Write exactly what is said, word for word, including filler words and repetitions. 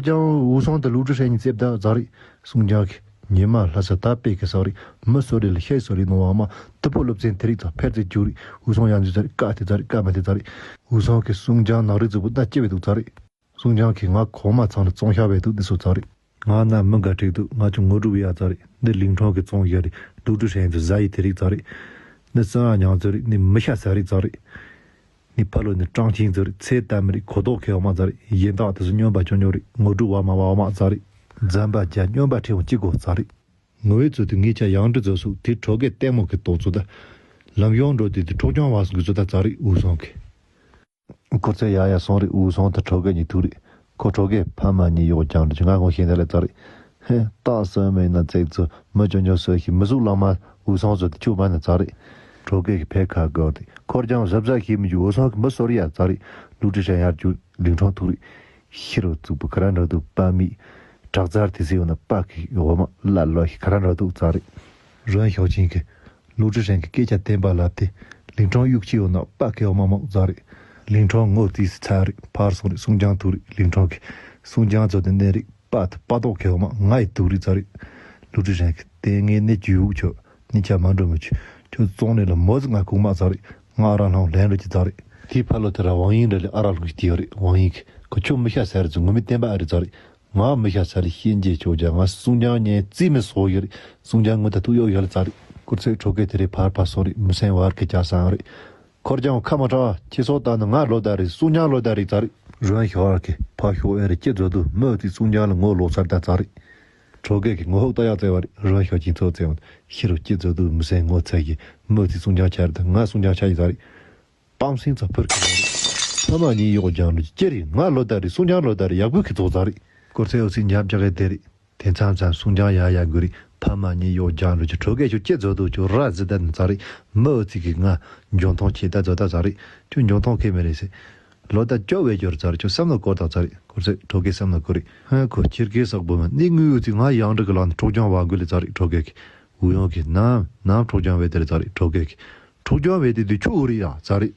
ཀྱང་འུ་ཚང་དུ་ལུག་ཁྲི་ཧྲན་གྱི་རྩེབ་ད་ཛ་རེད། སུང་ཅང་གི་ཉི་མ་ལྷ་ས་ད་པེ་གི་ས་རེད། མི་སོ་རེ་ལ་ཤེས་སོ་རེ་ནོ་བ་མ་དུ་པོ་སློབ་ཚན་དེ་རིགས་ཚ་ཕེར་ཚེ་རྒྱུ་རེད། འུ་ཚང་ཡང་འཛུལ་ཚ་རེད། ཀ་དེ་ཚ་རེད། ཀ་མ་དེ་ཚ་རེད། འུ་ཚང་གི་སུང་ཅང་ནག་རིགས་ཚུ་པོ་ད་ཅི་བས་འདུག་ཚ་རེད། སུང་ཅང་གིས་ང་གོང་མ་ཚང་ནས་བཙོང་ཤ་བས་འདུག་འདི་སོ་ཚ་རེད། ང་ན་མི་འགའ་ཁྲིག་འདུག་ང་ཆུ་ངོ་སྒྲུབ་ཡ་ཚ་རེད། འདི་ལིང་ཁྲོང་གི་བཙོང་ཡ་རེད། ལུག་ཁྲི་ཧྲན་ཚུ་ཟ་ཡི་དེ་རིགས་ཚ་རེད། འདི་སུ་ཨ་ཉང་ཚུ་རེད། འདི་མི་ཤ་ཟ་རིགས་ཚ་རེད། ནི་ཕ་ལོ་ནི་ཀྲང་ཆིང་ཟེར་ཚེ་ལྟ་མི་རིགས་གོ་ལྡོག་ཁེལ་བ་མ་ཟེར་ཡིན་དག་དེ་ཚོ་སྨྱོན་པ་ཆོ་ཉོ་རིགས་ངོ་སྒྲུབ་བ་མ་བ་མ་ཟ་རིགས་འཛམ་པ་རྒྱ་སྨྱོན་པ་ཁྲེ་བོ་གཅིག་གོ་ཟ་རིགས། ངོ་བོའི་ཚོ་དེ་ངེད་ཆ་ཡང་འདྲི་ཚོ་སུ་དེ་གྲོ་གེ་ལྟད་མོ་གི་ཏོག་ཚོ་ད་ལམ་ཡོང་འགྲོ་དེ་དེ་འཕྲོག་རྐྱང་བ་སུ་གི་ཚོ་ད་ཟ་རིགས་འུ་སོང་གི། ཁོ་ཚོ་ཡ་ཡ་སོང་རིགས་འུ་སོང་ད་གྲོ་གེ་གཉིས་ཐུག་རིགས། ཁོ་གྲོ་གེ་ཕ་མ་གཉིས་གཡོག་ཀྱང་འདྲི་ང་ངོ་ཤེས་ན་ལས་ཙ་རེད། ཧེ། རྟགས་གསལ་མེད་ན་བརྩེགས་ཚོ་མི་ཅོ་ཉོ་སོ་ཤི་མི་གཟུགས་ལང་མ་འུ་སང་ཚོ་དེ་ཆུ་མ་ན་ཙ་རེད། གྲོ་གེ་གི་ཕེ་ཁ་གོ་དེ་ཁོར་ཀྱང་གཟབ་གཟབ་ཤེས་མི་འཇུ་འུ་སང་གི་མི་སོར་ཡ་ཙ་རེད། ལུག་ཁྲི་ཧྲན་ཡར་རྒྱུ་ལིང་ཁྲོང་ཐུག་རེད། ཤི་རོ་བཙུགས་པ་ཁ་ར་འགྲོ་འདུག་པ་མི། དྲག་ཙར་དེ་སི་འོ་ན་པ་གི་འོ་མ་ལ་ལོ་ཤི་ཁ་ར་འགྲོ་འདུག་ཙ་རེད། རོན་ཤོག་ཆེན་གི་ལུག་ཁྲི་ཧྲན་གི་སྐད་ཆ་བསྟན་པ་ལབ་སྟེ། ལིང་ཁྲོང་གཡུག་ཆི་ཡོད་ན་པ་ཁེ་བ་མ་མང་ཙ་རེད། ལིང་ཁྲོང་ངོ་ཙི་སི་ཚ་རེད། ཕར་སོང་རེད། སུང་ཅང་ཐུག་རེད། ལིང་ཁྲོང་གི་སུང་ཅང་ཚོ་དེ་ནས་རེད། པ་དེ་པ་ཏོག་ཁེ་བ་མ་ང་ཡི་ཐུག་རེད་ཙ་རེད། ལུག་ཁྲི་ཧྲན་གི་དེ་ངའི་ནས་ཅི་ཡུག་ཆོ་ནི་ཆ་མ་འགྲོ་མི་ཆོ་ཁྱོད་བཙོང་ནས་ལ་མོ་ཟི་ང་ཁུག་མ་ཙ་རེད། ང་ཨ་ར་ལྷང་ལན་རེ་ཅི་ཙ་རེད། དེའི་ཕ་ལོ་དེ་ར་ཝང་ཡིང་རེ་ལས་ཨ་ར་ལྷུང་ཞིག་དེ་ཡོད་རེད། ཝང་ཡིང་གི་ཁོ་ཁྱོད་མི་ཤ་ཟེར་ཙི་ངོ་མི་བསྟན་པ་ཨ་རེད་ཙ་རེད། ང་མི་ཤ་ས་ལི་ཤེས་འཇེ་ཆོ་ཇ་ང་སུང་ཅང་ཉན་རྩིས་མི་སོ་ཡོད་རེད། སུང་ཅང་ངུ་ད་ཐུག་ཡོད་ཡོད་ལ་ཙ་རེད། སྐུར་ཚེ་ཁྲོ་གེ་དེ་རེད། ཕར་ཕར་སོ་རེད། མི་སེང་བར་གི་ཅག་སང་རེད། ཁོར་ཀྱང་ཁ་མ་ཁྲ་ཁྱི་སོ་ད་ནི་ང་ལོ་ད་རེད། སུང་ཅང་ལོ་ད་རེད་ཙ་རེད། རོན་ཤོར་གི་ཕ་ཤོ་ཨེ་རེད། ཅི་ཛོ་དུ་མི་ཙི་སུང་ཅང་ལ་ངོ་ལོག་ཚར་ད་ཙ་རེད། ཁྲོ་གེ་གི་ངོ་ཧོག་ད་ཡག་ཙེ་བ་རེད། རོན་ཤོར་ཅིང་ཚོ་ཙེ་བ་ཤི་རུ་ཅི་ཛོ་དུ་མི་སེང་ངོ་ཚ་གི་མི་ཙི་སུང་ཅང་ཆ་རེད། ང་སུང་ཅང་ཆ་ཡི་ཙ་རེད། པང་སིང་ཚ་ཕུར་གི་ལོ་རེད། ཕ་མ་གཉིས་གཡོག་ཀྱང་ལོ་ཅི་རེད། ང་ལོ་ད་རེད། སུང་ཅང་ལོ་ད་རེད། ཡག་པོ་གི་ཚོགས་ཙ་རེད། སྐོར་ཚེ་ཨོ་སི་འཇམ་ཅག་གི་དེ་རེད། དེ་མཚམས་མཚམས་སུང་ཅང་ཡ་ཡ་དགོས་རེད། ཕ་མ་གཉིས་གཡོག་ཀྱང་ལོ་ཅི་ཁྲོ་གེ་ཆོ་ཅི་ཛོ་དུ་ཆོ་ར་ཟི་ད་ནི་ཙ་རེད། མི་ཨོ་ཙི་གི་ང་འཇོན་ཐང་ཆེ་ད་ཛོ་ད་ཙ་རེད། ཁྱོད་འཇོན་ཐང་ཁེ་མེ་རེད་ཟེར། ལོ་ད་ཅོ་བས་ཅོར་ཙ་རེད། ཁྱོད་བསམ་ན་སྐོར་ད་ཙ་རེད། སྐོར་ཚེ་ཁྲོ་གེ་བསམ་ན་སྐོར་རེད། ཧ་ཁོ་ཁྱེར་གེ་སག་བུ་མ་ནི་དངུལ་ཨོ་ཙི་ང་ཡང་འདྲི་གི་ལ་ནི་ཁྲོ་ཀྱང་བ་དགོས་ལེ་ཙ་རེད། ཁྲོ་གེ་གི་འུ་ཡོང་གི་ནམ་ནམ་ཁྲོ་ཀྱང་བས་དེ་རེད་ཙ་རེད། ཁྲོ་གེ་གི་ཁྲོ་ཀྱང་བས་དེ་དུ་ཆུ་འུ་རེད་ཡ་ཙ་རེད།